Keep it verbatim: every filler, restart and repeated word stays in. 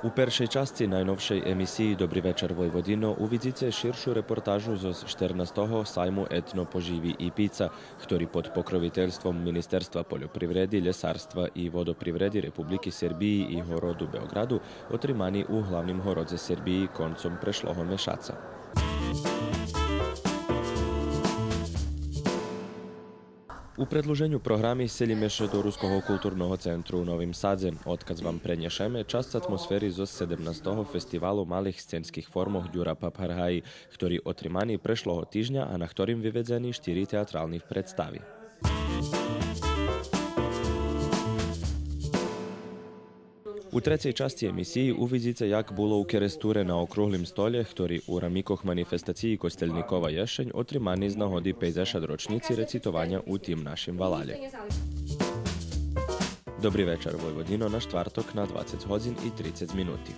У першей часци найновшей емисиї Добри вечар, Войводино увидзице ширшу репортажу зоз штернастого сайму Етно поживи и пица, хтори под покровительством Министерства польопривреди, лєсарства и водопривреди Републики Сербиї и Городу Беоґраду отримани у главним городзе Сербиї концом прешлого мешаца. У предлуженю програми селїме ше до Руского културного центру у Новим Садзе. Одказ вам пренєшеме часц атмосфери зоз седемнастого фестивалу малих сценских формох Дюра Папаргаї, хтори отримани прешлого тижня, а на хторим виведзени штири театрални представи. У трецей часци емисиї увидзице як було у Керестуре на округлим столє, хтори у рамикох манифестациї Костельникова єшень отримани з нагоди пейдзешат рочнїци рецитованя У тим нашим валалє. Добри вечар, Войводино, на штварток на двацец годзин и трицец минути.